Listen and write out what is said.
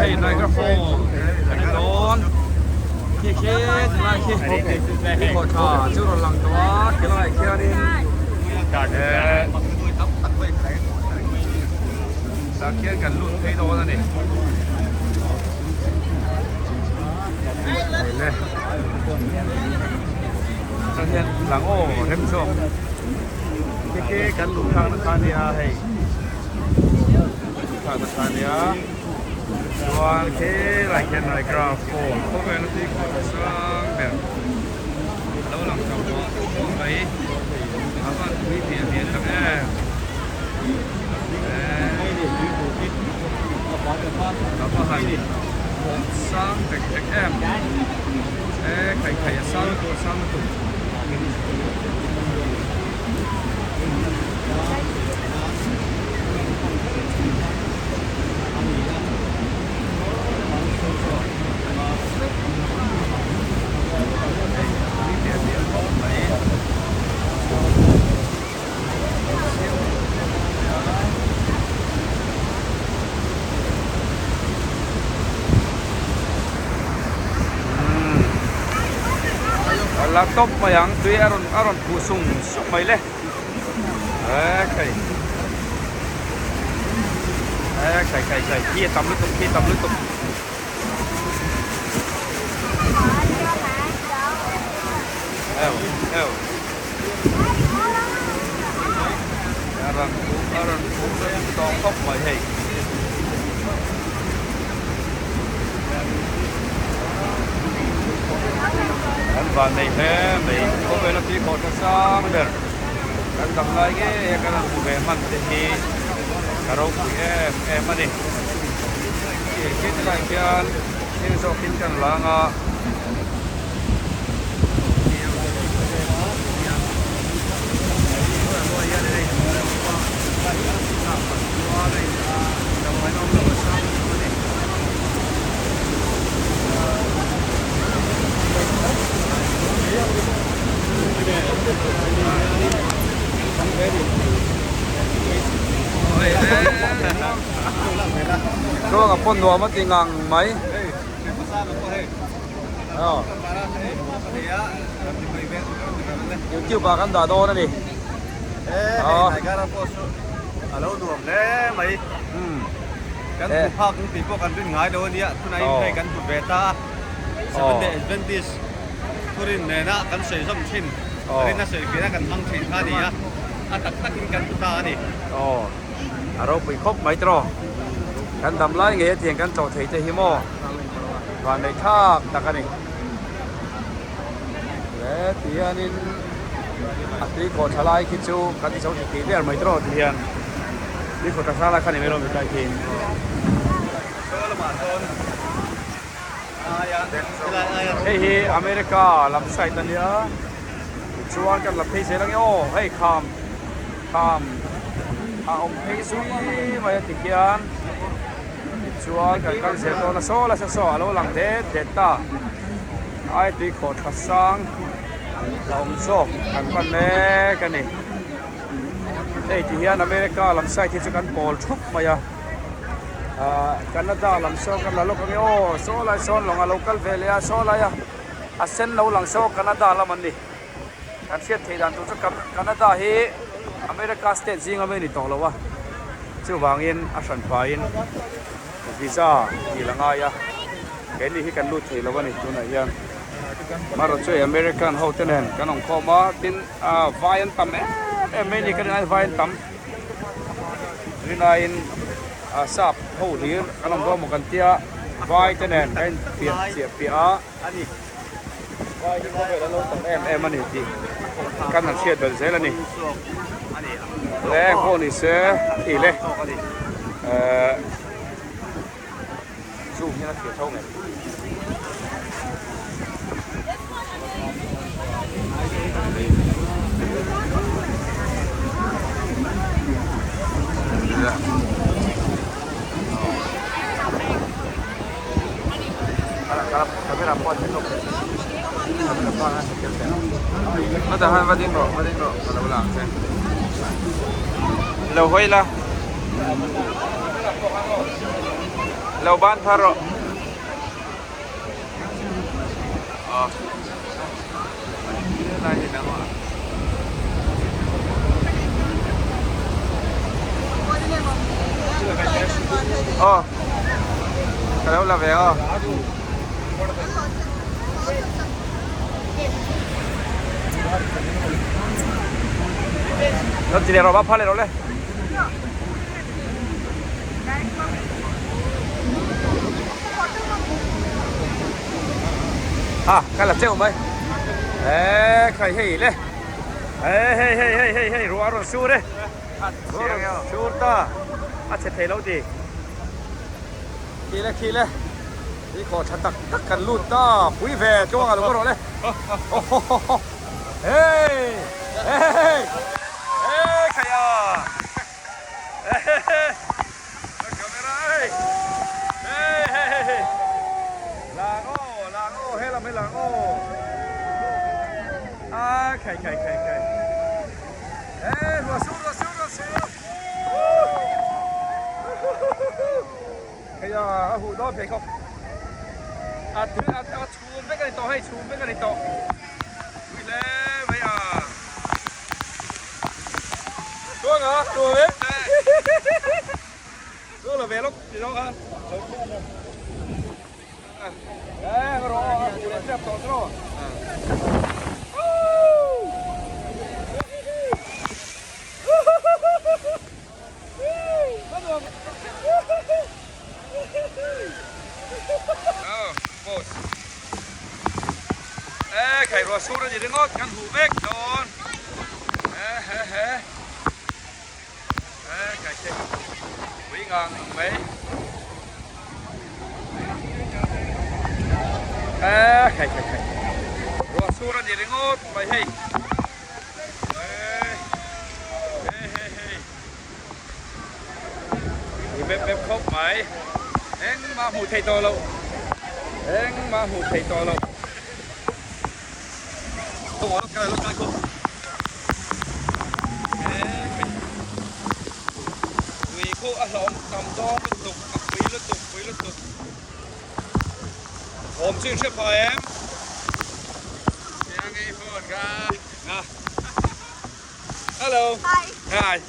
Hei Niagara Falls kan ni dawn. Khi khi tilai khi tui khawh tha chu rawn lang tawh a khilaiah khianin eh tah khian kan lut phei dawn a ni. Hei le tah hian lang aw rem zawk khi khi kan luh thlakna kha a nia hei. Thla kha nia chuan khilai khian Niagara Falls khawvel a tui khawh ta sang ber a lo lang chho tawh tawh mai a van pui hmiah hmiah tak em a va han sang tek tek em e khai khai a sang lutuk a sang lutuk. La tawp mai ang tui a rawn a rawn khuh sung sung mai le. E khai e khai khai khai khi a tam lutuk khi a tam lutuk eo eo a rawn khuh a rawn khuh reng tawh khawp mai hei An van nei hle mai khawvel a tuikhawh tha sang ber kan dam lai ngei a kan han hmu ve hman te hi ka ropui em em a ni khi ti lai khian thil zawkin kan lang a. Tluanga pawn nuam a ti ngang mai. Youtube ah kan dah dawn a ni. Niagara Falls chu a lo nuam hle mai. Kan hmu phak ang tih pawh kan rin ngai lo a nia. Tunah in hei kan hmu ve ta a. Seventh Day Adventist thurin nena kan sawi zawm thin. Rin a sawi fiahna kan hmang thin kha a ni a. A tak takin kan hmu ta a ni. A ropui khawp mai tawh. Kan dam lai ngei a tiang kan tlawh thei te hi maw vanneih thlak tak a ni. Le ti hianin a tui khawh tha lai khi chu kan ti zo ti tih der mai tawh ti hian tui khawh tha lai kha ni mai lo mi tlai khi. Hei hi America lam side a nia tichuan kan la phei zel ange aw hei kham kham a awm phei zui mai a ti khian tichuan kan kal zel dawn a saw la saw a lo lang det det ta ai tui khawh tha sang la awm zawk kan pan mek a ni hei ti hian America lam side hi chu kan pawl thup mai a. Ahh Canada lam saw kan la lawk ange aw saw lai sawn lawng a lo kal ve leh a saw lai a a sen lo lang saw Canada lam an ni kan hriat theih dan tur chu Canada hi America state zinga mi a ni tawh lo a chuvangin a hran faiin visa tih la ngai a keini hi kan lut thei lo a ni tunah hian marawh chu hei American ho te nen kan awm khawm a tin ahh vai an tam em em mai a ni ka rin ai vai an tam. Rinaiin a sap ho hlir kan awm dawn maw kan tia vai te nen ka in piah chiah piah a vai hi khawvel an lo tam em em a ni tih kan han hriat belh zel a ni le eng pawh ni se tih le ehh zoom hian a thlir tho ngei. Lo hawi la. Lo ban phar rawh. Aw. Lai hi dang a. Aw. Ka lo la ve aw. Lo ti leh rawh va phar leh rawh le. À, cái là treo mấy. Ê, khởi hỉ le. Ê, hey hey hey hey hey, ruah rawn sur e. Ruah rawn sur ta. A chhe thei lo ti. Khi le khi le. Khi khaw tha tak tak kan lut ta. Pui ve tluang a lo ka rawh le. Hey! Hey! Hey, khaya. Hello. Hi. Hi.